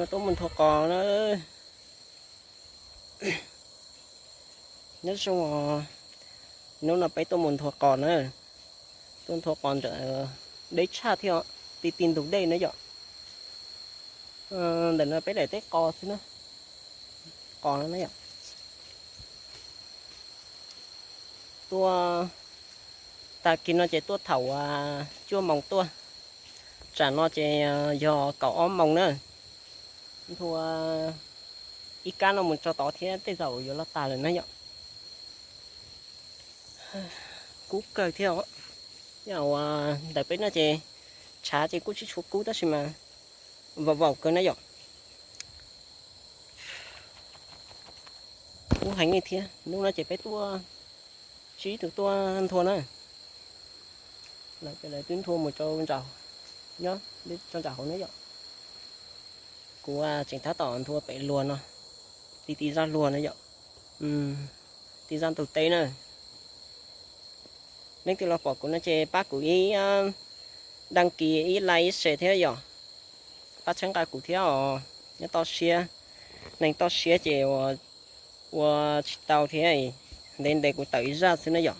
Tuaj mus nthua qos na. Nyob zoo, hnub no peb tuaj mus nthua qos na. Tuaj nthua qos ntawm deb tshaj thiab, ti ti ntug dej na yom. Ntawm no peb daim teb qos xwb na. Qos no na yom. Tuaj, tag kis no ces tuaj thaum cuaj moos tuaj. Tsam no ces yog kaum ob moos na. Nthua ib kab no mus tso tod thiab tej zaum yuav los tas lawm na yom. Kub kawg thiab. Yog ua ntawm peb no ces tshav ces kuj tsis tshua kub tab sis mas vaum vaum kawg na yom. Kub heev li thiab. Hnub no ces peb tuaj tsib tus tuaj nthua na. Lawv twb nthua mus rau nram, nyob rau nram hauv na yom. Kuv tseem tab tom nthua pem luag no, ti ti zaj luag na yom. Ti zaj ntug teb na. Leej twg los pom kuv no ces pab kuv ib đăng ký, ib like, ib share thiab yom. Pab txhawb nqa kuv thiab os. Nyob toj siab, neeg toj siab ces ua tsis tau thiab. Ntev ntev kuv tawm ib zaj xwb na yom.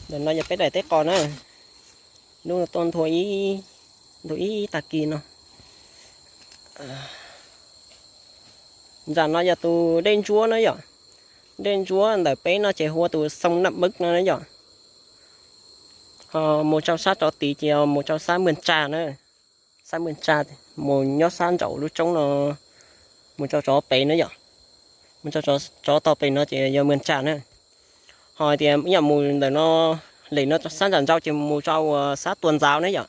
Ntawm no yog peb daim teb qos na. Hnub no tuaj nthua ib, nthua ib tag kis no. Nram no yog tus dej ntsuab na yom. Dej ntsuab ntawm peb no ces hu ua tus Sông Nậm Mớk no na yom. Ho mus rau sab rov tid ces mus rau sab Mường Trà na. Sab Mường Trà, mus nyob sab nraum lub roob no, mus rau tsov pem na yom. Mus rau tsov tog pem no ces yog Mường Trà na. Ho hais tias ib yam mus ntawm no, lem no sab nram nrau ces mus rau sab Tuas Ntxav na yom.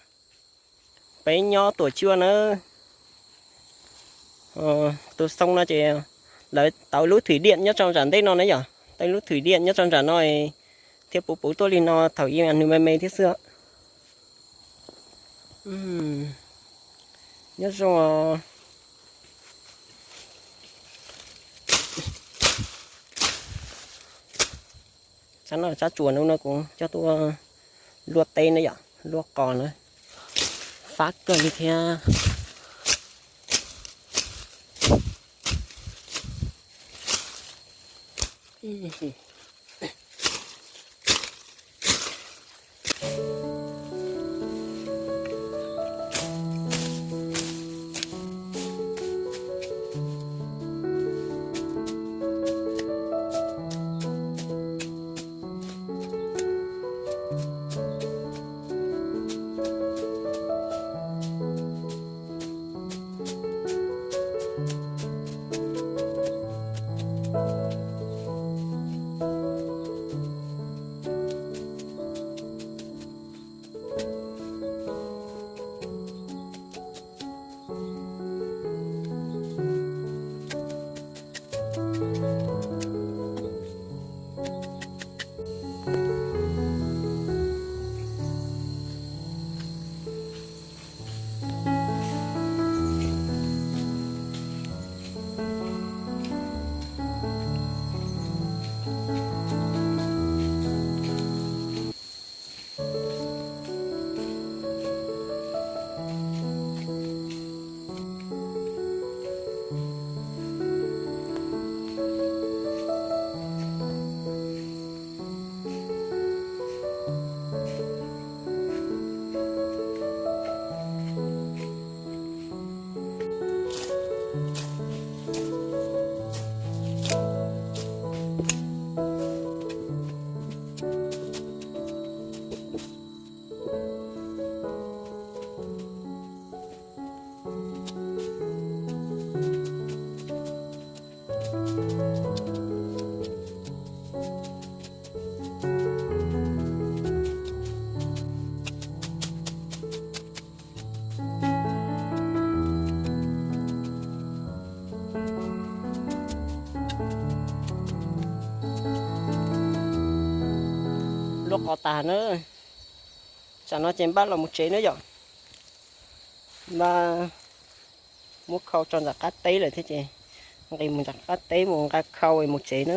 Peb nyob Tuas Cuaj na. Tus Sông no ces lawv tau lub thủy điện nyob rau nram ntej no na yom. Tau lub thủy điện nyob rau nram no thiab puv puv tuaj li no thaum ub nws me me thiab xwb. Nyob zoo. Tsab no tsab tsuas no kuv coj tuaj luaj teb na yom, luaj qos na, fab kawg li thiab. Luaj qos tas na, tsam no ces npaj los mus tsev na yom. Npaj muab khau tso ntawm qab teb lawm thiab ces nqis mus ntawm qab teb mus nqa khau mus tsev na.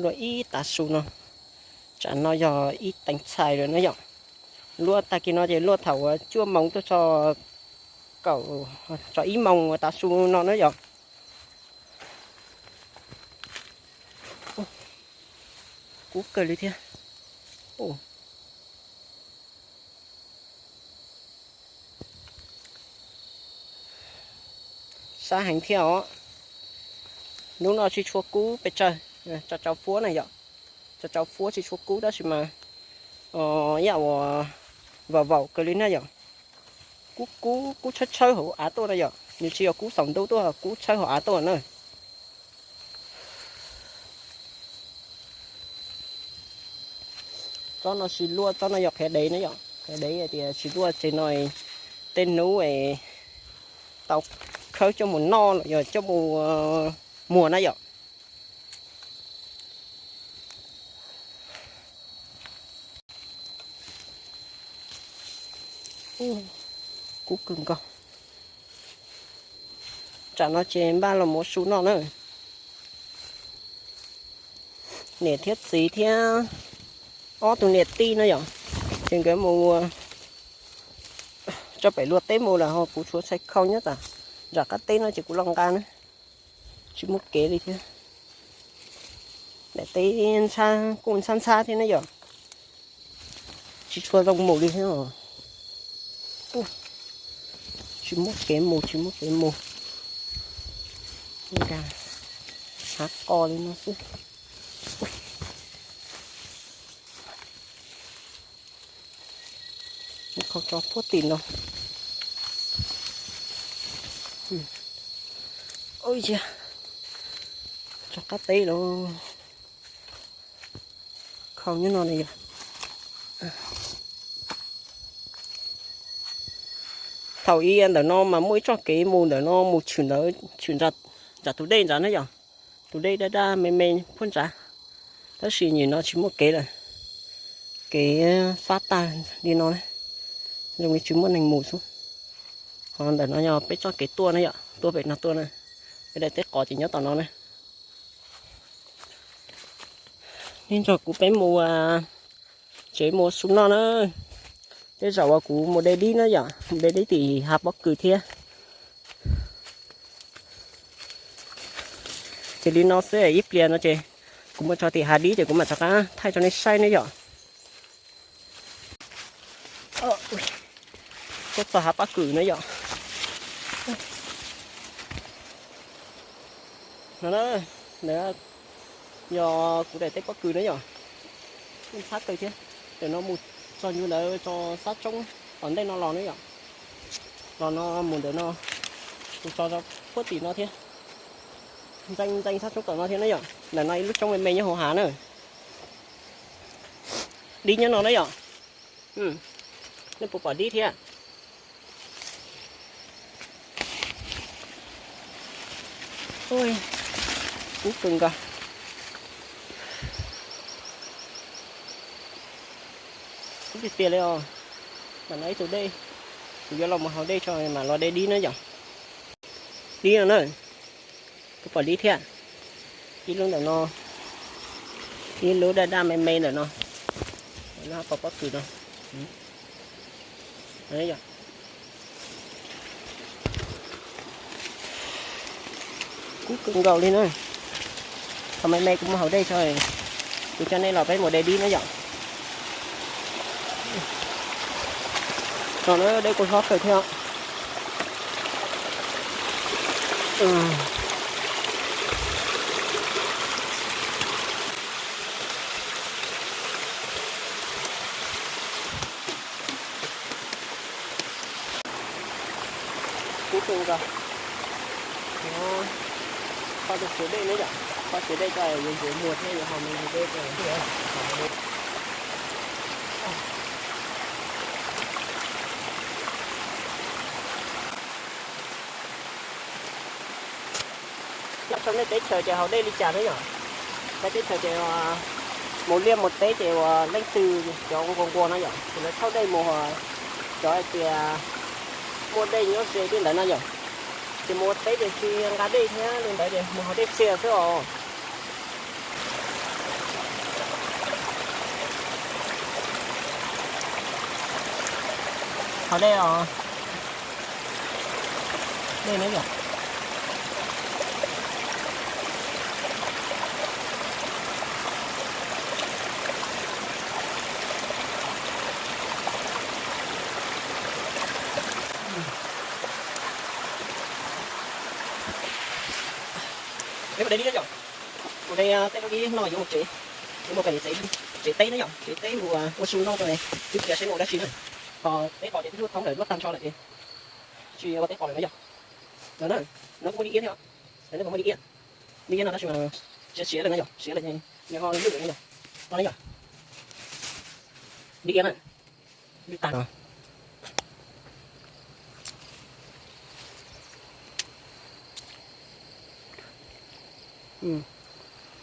Luaj ib tav su no, tsam no yog ib teev txhais lawm na yom. Luaj tag kis no ces luaj thaum uas cuaj moos tuaj txog kaum, txog ib moos tav su no na yom. Kub kawg li thiab. Sab heev thiab os. Hnub no tsis tshua kub pes tsawg, tso tsau fuab na yom. Tso tsau fuab tsis tshua kub tab sis mas ib yam uas vaum vaum kawg li na yom. Kub kub kub tshawb tshawb hauv av tuaj na yom, nws tsis yog kub saum ntuj tuaj, kub tshawb hauv av tuaj na. Tsob no tsis luaj, tsob no yog qhiav dev na yom, qhiav dev hais tias tsis luaj ces no tej hnub tau khawb coj mus noj los yog coj mus muag na yom. Kub kawg nkaus. Tsam no ces npaj los mus ua su noj na. Niam thiab txiv thiab ob tug niam tij na yom, ces nkawd mus tso pem luaj teb mus lawm ho kuv tshuav txhais khau nyob tas nram qab teb no ces kuv los nqa na. Tsis muaj kev li thiab. Daim teb kuj ntxhab ntxhab thiab na yom. Tsis tshua zoo mus li thiab os. Tsis muaj kev mus, tsis muaj kev mus. Nqa hav qos li no xwb. Khau tso puag tim no. Ua, tso qab teb los. Khau nyob no na yom. Thaum ub ntawm no mas muaj ib txoj kev mus ntawm no mus tshwm ntawd, tshwm nram tus dej nrad na yom. Tus dej daj daj me me puag nrad. Tab sis nim no tsis muaj kev lawm. Kev fab tag li no na, zoo li tsis muaj neeg mus xwb. Ho ntawm no yog peb txoj kev tuaj na yom, tuaj pem no tuaj na, peb daim teb qos ces nyob tom no na. Nej nrog kuv peb mus tsev mus su noj na. Tej zaum uas kuv mus de dib na yom, mus de dib tim hav pob kws thiab. Ces li no xwb, ib pliag no ces kuv mus txog tim hav dib ces kuv mam rov qab thaij rau nej saib na yom. Tuaj txog hav pob kws na yom. No, yog kuv daim teb pob kws na yom. Ntxhab kawg thiab. Ntawm no mus txog ntu ntawd tso sab tsoob tom ntej no los na yom. Los no mus ntawm no, mus tso puag tim no thiab. Ntxeev ntxeev sab tsoob tom no thiab na yom. Ntawm no ib lub tsoob me me nyob hauv hav na. Dib nyob no na yom. Nej puas pom dib thiab? Kub kawg nkaus. Kub tiag tiag li os. Ntawm no ib tug dej, kuv yuav los mus haus dej tso mam los de dib na yom. Dib no na. Puas pom dib thiab? Ib lub ntawm no, ib lub daj daj me me ntawm no. Lub pob kws no. Kub kawg nkaus li na. Thaum me me kuv mus haus dej tso, kuv coj nej los peb mus de dib na yom. Tso na, dej kuj hlob kawg thiab. Kub kawg nkaus. Kho tus txiav dej na yom, kho txiav dej tso yuav ntxiv muag thiab yuav haus me ntsis dej. Nyob rau nej teb chaws ces haus dej li cas na yom? Peb teb chaws ces Mus liaj mus teb ces uas leej twg cov nquag nquag no yom, ces lawv thauj dej mus, cov hais tias muaj dej nyob ze tej ntawd no yom, ces mus ua teb ces tsis nqa dej thiab li ntawd ces mus haus dej txias xwb os. Haus dej os. Dej no yom. Peb mus de dib yom. Mus de tej lub dib no yuav mus tsev, yuav mus pem tsev, tsev teb na yom, tsev teb mus ua su noj rau twb tias seb mus ua dab tsi na. Ho teb qos ces twb luaj thoob lawm, luaj tag nrho lawm ces tsis ua teb qos lawm na yom. No na, no kuj muaj dib iab thiab, no kuj muaj dib iab. Dib iab no tab sis mas siav siav lawm no yom, siav lawm ces nws ho lwj lwj lawm no yom. No na yom, dib iab na, lwj tag no.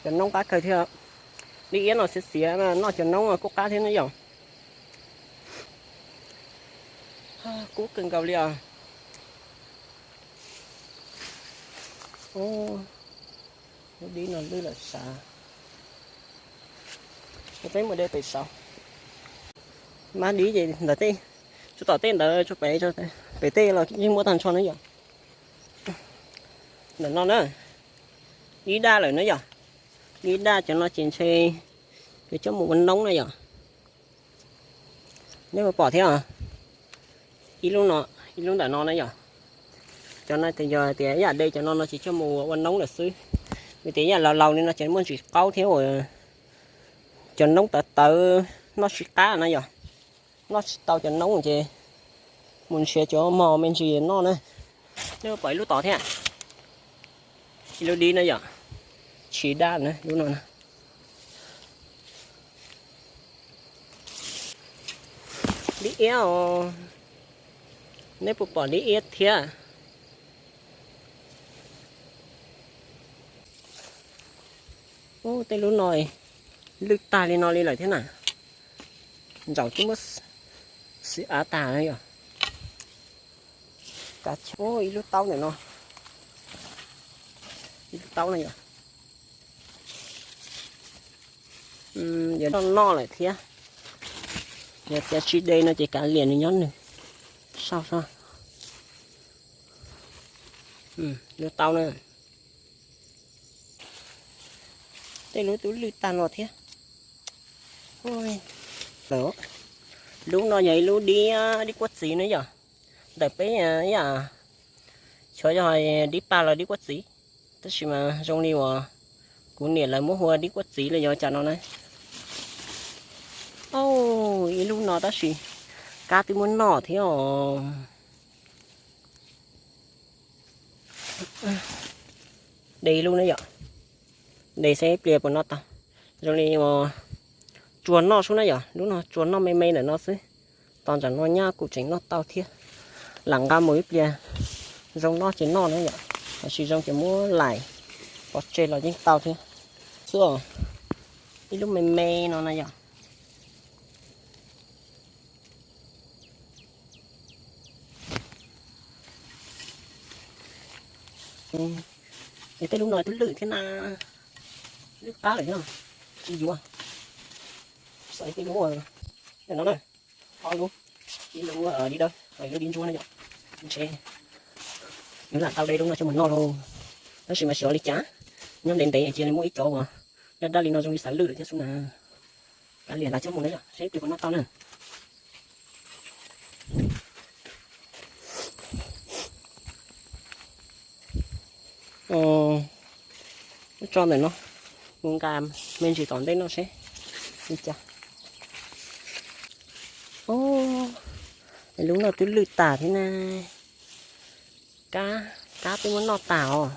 Cov noob qab kawg thiab. Dib iab no xiav xiav, noj cov noob kuj qab thiab na yom. Kub kawg nkaus li os. Lub dib no lwj lawm sav. Peb mus de pem saud. Mab dib ces ntawm tej, tsuas tom tej ntawd tsuas pem, pem tej los yeej muaj tag nrho na yom. Ntawm no na, dib daj lawm na yom. Dib daj cov no ces ntshe yuav coj mus ua noob na yom. Nej puas pom thiab? Ib lub no, ib lub ntawm no na yom. Cov no ces yog tias ib yam de cov no no ces coj mus ua noob lawm xwb. Vim tias ib yam laus laus li no ces muaj ntsis qaub thiab uas cov noob tawv tawv noj tsis qab na yom. Noj tsis tau cov noob ces mus nrhiav cov mos me ntsis noj na. Nej pom ib lub tod thiab, ib lub dib na yom, tsis daj na lub no na. Dib iab os, nej puas pom dib iab thiab? Ub, tej lub no lwj tag li no li lawm thiab na. Ntsaum twb muab xwb av tag na yom. Ib lub taub ntawm no, ib lub taub na yom. Yuav noj noj lawm thiab. Yog tias tsis de no ces kav liam nws nyob nws. Sau so. Lub taub na. Tej lub twb lwj tag no thiab. Lub no yog ib lub dib, dib kuab txiv na yom. Ntawm peb ib yam, xyov yog dib pag los dib kuab txiv, tab sis mas zoo li uas kuv niam lawv muab hu ua dib kuab txiv los yog cas no na. Ib lub no tab sis kab twb muab noj thiab os. De ib lub na yom. De saib ib pliag puas noj tau. Zoo li uas tsuas noj xwb na yom, lub no tsuas noj me me ntawm no xwb. Tos ntawm no nyab kuj tseem noj tau thiab. Lam nqa mus ib pliag, zoo noj ces noj na yom, tam sis zoo ces muab laim pov tseg los yeej tau thiab. Xwb os, ib lub me me no na yom. Es tej lub no twb lwj thiab na, lwj qab lawm thiab, tsis yuav. Xav tej lub no na, ob lub, ib lub dib dawb, ib lub dib ntsuab na yom. Ntshe yuav lam tau de lub no coj mus noj lauj, tab sis mas xyov li cas, nyob ntev ntev cia li muaj ib cov uas daj daj li no zoo li xav lwj lawm thiab xwb na. Kav liam lam coj mus na yom, seb ib pliag puas noj tau na. Tso ntawm no, mus nqa me ntsis tom ntej no seb li cas. Lub no twb lwj tas thiab na. Kab, kab twb muab noj tas os.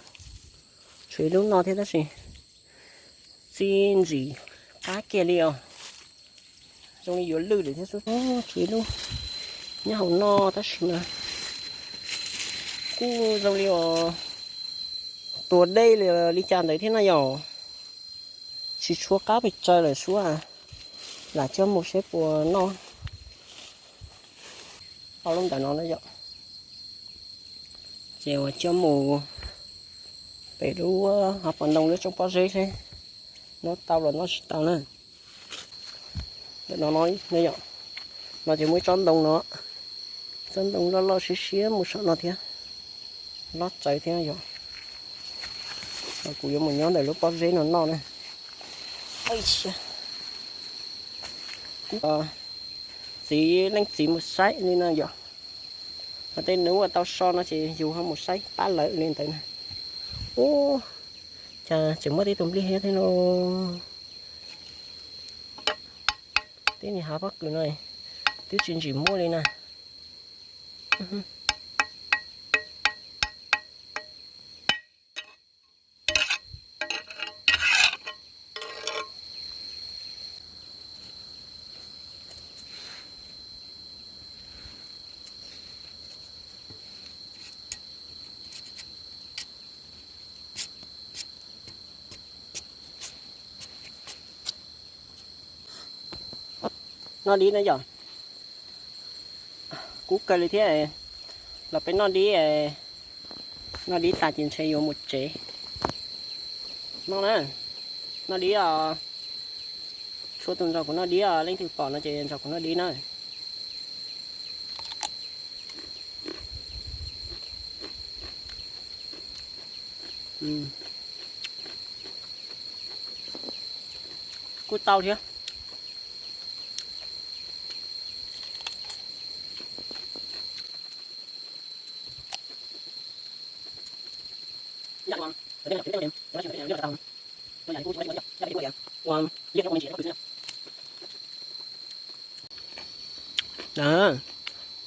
Tshuav ib lub no thiab tab sis txi ntxim qab kiag li os. Zoo li yuav lwj lawm thiab xwb. Tshuav ib lub nyob hauv no tab sis mas kuj zoo li uas tuag dej li cas ntawd thiab na yom. Tsis tshua qab pes tsawg lawm sub, lam coj mus seb puas noj. Ob lub ntawm no na yom. Ces uas coj mus pem lub hauv paus ntoo lub tsooj pob zeb seb noj tau los noj tsis tau na. Ntawm no no yom, no ces muaj ib tsob ntoo no, tsob ntoo loj loj siab siab mus saum no thiab, loj tsawv thiab yom. Kuv yuav mus nyob ntawm lub pob zeb no noj na. Txiv leej txiv mus saib li no yom. Ho tej hnub uas tau so no ces yus ho mus saib pab lawv li ntawd na. Ub, cas tseem muaj tib tug nplij thiab thiab no. Tib niag hav pob kws no twb tsis ntsim muaj li na. Noj dib na yom. Kub kawg li thiab. Los peb noj dib, noj dib tas ces ntshe yuav mus tsev. Noj na, noj dib os. Tshuav tus nrog kuv noj dib os, leej twg pom no ces nrog kuv noj dib na. Kuj tau thiab.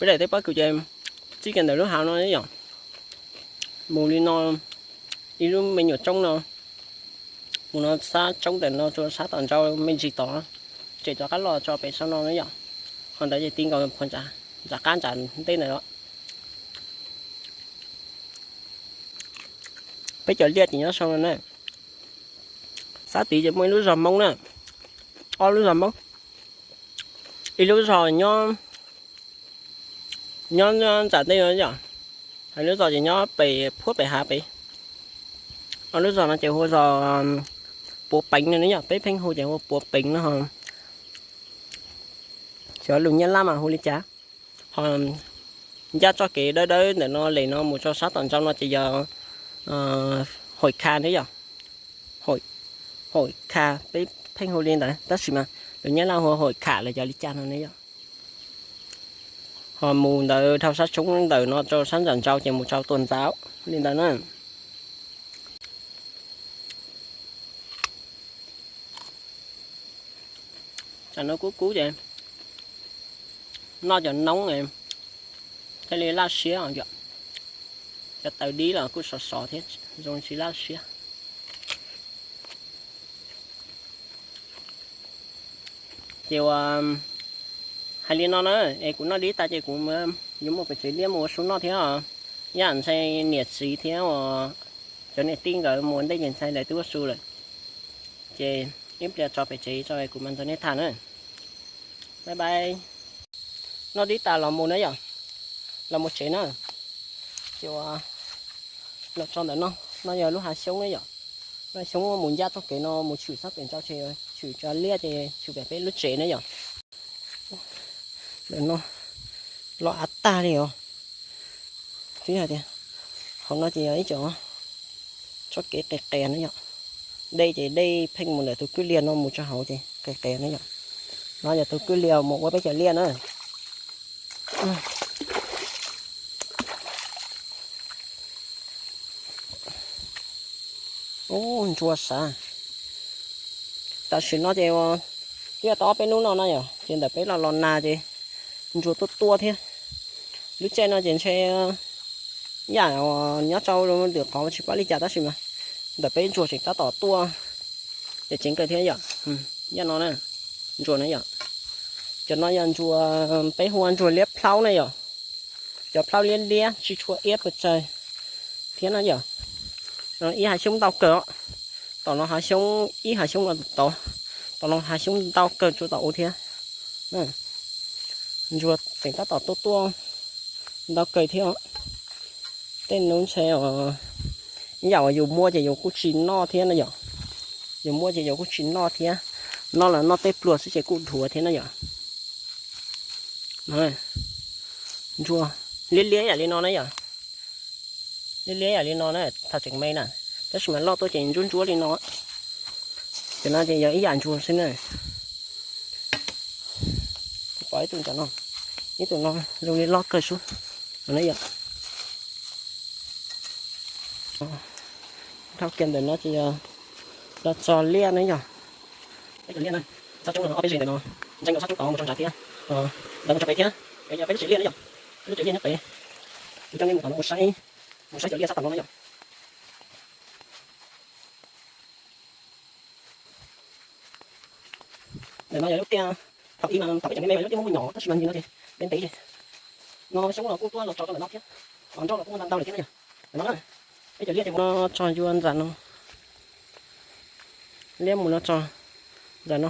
Peb daim teb pob kws ces txij kiag ntawm lub hav no yom, mus li no ib lub me nyuam roob no, mus no sab roob ntawm no rau sab tom ntsaud me ntsis tod, ces rov qab los tso pem saum no na yom. Qhov ntawd ces ti nkaus phuv ntsa, ntsa qab ntsa ntej ntawd los. Peb cov liaj ces nyob saum no na. Sab tid ces muaj ib lub zos Hmoob na, ob lub zos Hmoob, ib lub zos nyob, nyob ntsam ntej no yom, hais lub zos ces nyob pem puag pem hav pem. Ob lub zos no ces hu zos Puav Peev no ne yom, peb pheej hu ces hu Puav Peev no ho. Xyov lus Nyab Laj mas hu li cas. Ho ncaj txoj kev dawb dawb ntawm no lem no mus rau sab tom ntsaud no ces yog Hawm Kha ne yom. Hawm Kha peb pheej hu li ntawd tab sis mas lus Nyab Laj hu Hawm Kha los yog li cas no ne yom. Ho mus ntawd dhau sab tshoob ntawm no rau sab ntsam ntsaud ces mus rau tuam ntxauv li ntawd na. Tsam no kub kub ces noj cov noob thiaj li laj siab yom. Cov taws dib los kuj sov sov thiab zoo tsis laj siab. Ces uas hais li no na, es kuv noj dib tas ces kuv yuav mus pem tsev liaj mus ua su noj thiab os. Ib yam ntshe niam txiv thiab cov niam tij nkawd mus ua ntej ces ntshe lawv twb ua su lawm. Ces ib pliag tso pem tsev tso kuv mam nrog nej tham na. Bye bye. Noj dib tas los mus na yom, los mus tsev na. Ces uas los tso ntawm no, no yog lub hav xyoob na yom. Lub hav xyoob mus ncaj txoj kev no mus tshwm sab pem ntsa ces tshwm cov liaj ces tshwm pem peb lub tsev na yom. Ntawm no los av tag li os. Twb hais tias hauv no ces yog ib co txoj kev qias qias na yom. Dej ces dej pheej mus ntawm tus kwj liag no mus tso hauv ces qias qias na yom. No yog tus kwj liag mus ua peb cov liaj na. Ub, ntsuag sav. Tam sim no ces twb yog tau ob peb hnub no na yom, ces ntawm peb los los nag ces ntsuag tuaj tuaj thiab. Lub caij no ces ntshe yam nyob rau lwm qhov tsis paub li cas tab sis mas ntawm peb ntsuag tseem tab tom tuaj, ces ceev kawg thiab yom. Yam no na, ntsuag na yom. Cov no yog ntsuag, peb hu ua ntsuag liab plhaub na yom. Cov plhaub liab liab tsis tshua iab pes tsawg thiab na yom. Ib hav xyoob ntau kawg os. Tom no hav xyoob ib hav xyoob no tod, tom no hav xyoob ntau kawg tsuas tom u thiab. Ntsuag tseem tab tom tuaj tuaj ntau kawg thiab. Tej hnub ntshe ib yam uas yus muaj ces yus kuj tsis noj thiab na yom. Yus muaj ces yus kuj tsis noj thiab. Noj los noj tej pluag xwb ces kuj dhuav thiab na yom. Ntsuag liab liab yam li no na yom. Liab liab yam li no na, thaum tseem me na, tab sis mas loj tuaj ces ntsuab ntsuab li no. Cov no ces yog ib yam ntsuag xwb na. Pom ib tug ntawm no, ib tug no zoo li loj kawg xwb no yom. Dhau kiag ntawm no ces yog los txog liaj na yog. Peb cov liaj na, tsob coob no ob peb zeg ntawm no, ntseeg tsob coob tod mus rau nrad thiab, ntawd mus rau pem thiab. Pem yog peb lub tsev liaj na yom, peb lub tsev liaj nyob pem. Lub caij nej mus tom no mus saib, mus saib cov liaj sab tom no na yom. Ntawm no yog lub tiaj, thaum ub mas thaum peb tseem me me mas lub tiaj muaj muaj nyom tab sis mas nim no ces peb ntev ces no xyoob los kuj tuaj los tso rau ntawm no thiab, nroj los kuj muaj ntau ntau lawm thiab na yom. Ntawm no peb cov liaj ces mus no tso yua ntawm no, liaj mus no tso ntawm no,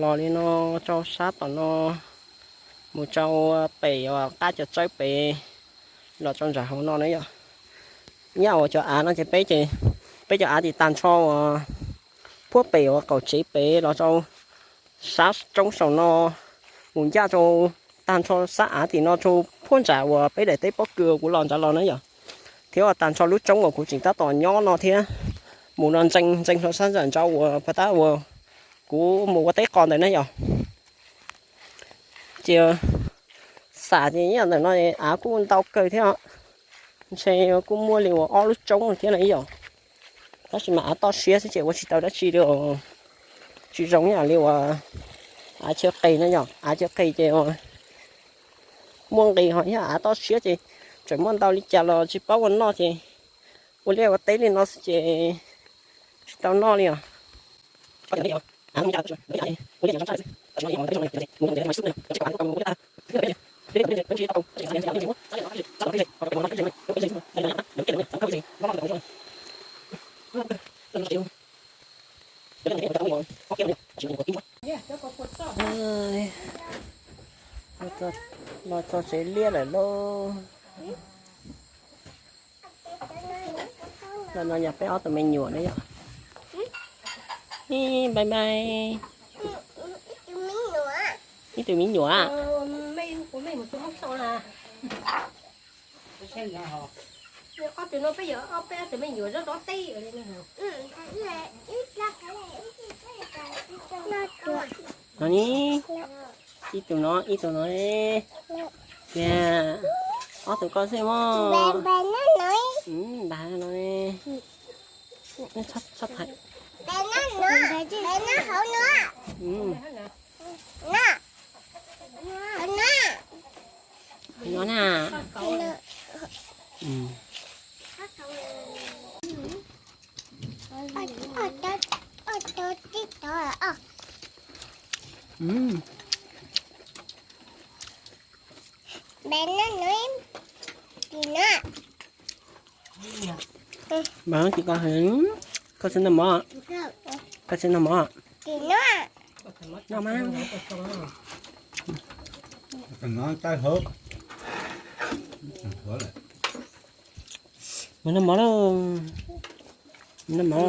los li no rau sab tom no, mus rau pem qab cov tsawb pem, los rau nram hauv no na yom. Nyob uas cov av no ces peb ces, peb cov av tim tag nrho uas puag pem uas qaum tsev pem los rau sab roob saum no, mus ncaj rau tag nrho sab av tim no rau puag nram uas peb daim teb pob kws kuv los nrad los na yom. Thiab uas tag nrho lub roob uas kuv tseem tab tom nyob no thiab, mus no ntseeg ntseeg rau sab nram nrad uas pas tab uas kuv mus ua teb qos ntawd na yom. Ces xam ces ib yam ntawm no av kuj ntau kawg thiab, ntshe kuj muaj li uas ob lub roob thiab na ib yom. Tab sis mas av toj siab xwb ces ua tsis tau dab tsi li, tsis zoo ib yam li uas av chaw qis no yom. Av chaw qis ces muaj nqis ho ib yam av toj siab ces tseem muaj ntau li cas los tsis paub ua noj ces ua liaj ua teb li no xwb ces tsis tau noj li os. Los txog tsev liaj lawm lauj. Los no yog peb ob tug me nyuam na yom. Bye bye. Ib tug me nyuam. No ni, ib tug no ib tug no. Tiag, ob tug koj xwb mog. Npag no, txhob thaiv. No na. Mas tsis koj, koj xav noj mov, koj xav noj mov, noj mas. Mus noj mov lauj, mus noj mov.